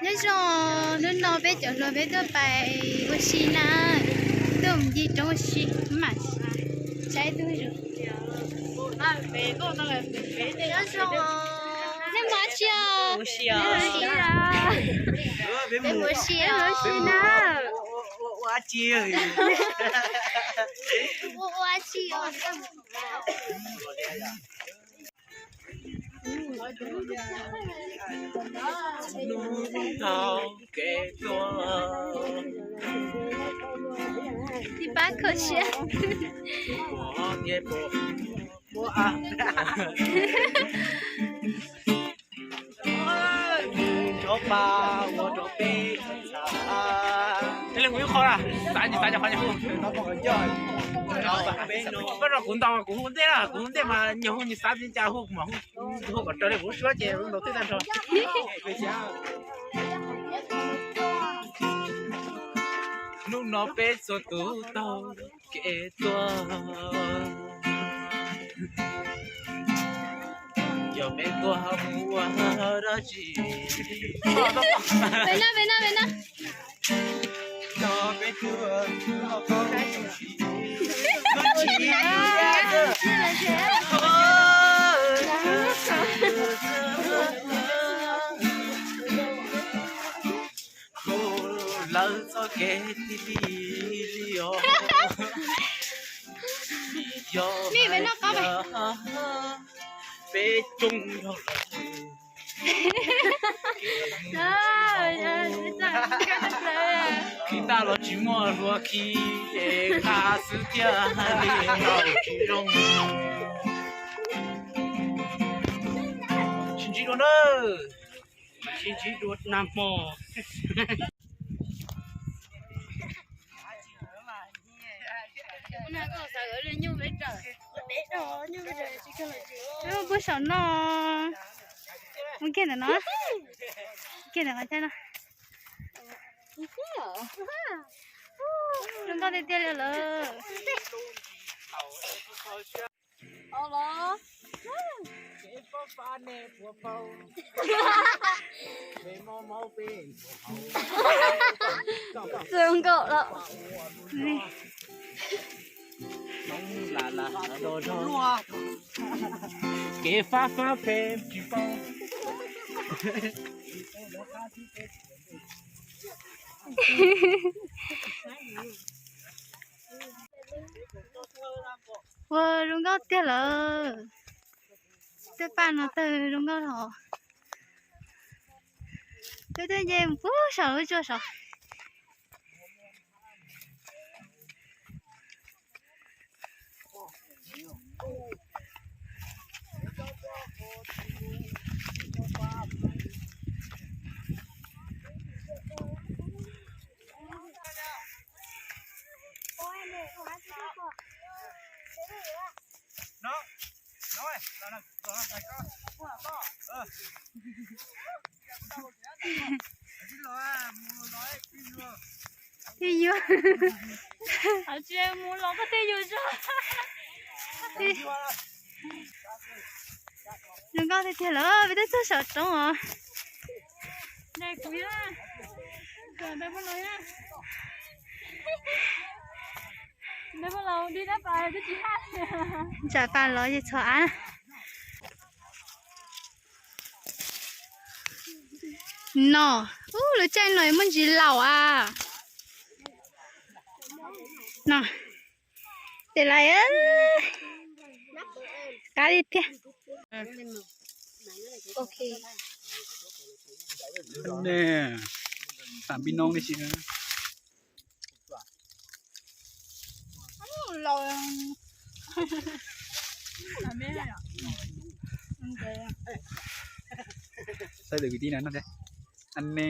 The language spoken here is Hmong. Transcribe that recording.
Nyob zoo, hnub no peb cov hluas peb tuaj pais ua si na, tuaj mus ncig roob ua si, mam saib tug. Nyob zoo, nej mus dab tsi os? Peb mus ua si os. Peb mus ua si na. Ua ua si os. Tib pab kho siab. Ib leeg mus ib qho na, xav tsis xav cov qhov hu. Koj rau kuv ntaus kuv hu ntej na, kuv hu ntej mas nyias hu nyias xav li cas hu mas hu kom raws li kuv lub suab ces ntaus twb tag nrho. Hnub no peb txhua tus taug kev tuaj, yog peb tuaj mus ua dab tsi? Peb na, peb na, peb na. Lawv txoj kev tib li li os. Yog peb coob yog lawv. Khi tag los tsis muaj hlua khi, es qab xwb thiaj li tsis zoo. Sib ntsib dua na, sib ntsib dua nag hmo. Puag saum no, mus kiag ntawm no, kiag ntawm qhov chaw no. Zoo nkauj tiag tiag li lawm. Zoo nkauj lawm. Kev fab fab phem tsis paub. Ua zoo nkauj tiag lawm. Tej paj no tawg zoo nkauj hos. Peb twb nce mus puag saum lub tsuas saud. Twj ywm. Tsis mus los koj twj ywm tso. Zoo nkauj tiag tiag lawm, peb twb txog saum roob os. Ntsam pas los ces txhos av. No, ub, lub caij no muaj ntsis laus a. No, tes lais, qab li tiag. Tam npi no li si. Saib lwm kwv tij na, an ne.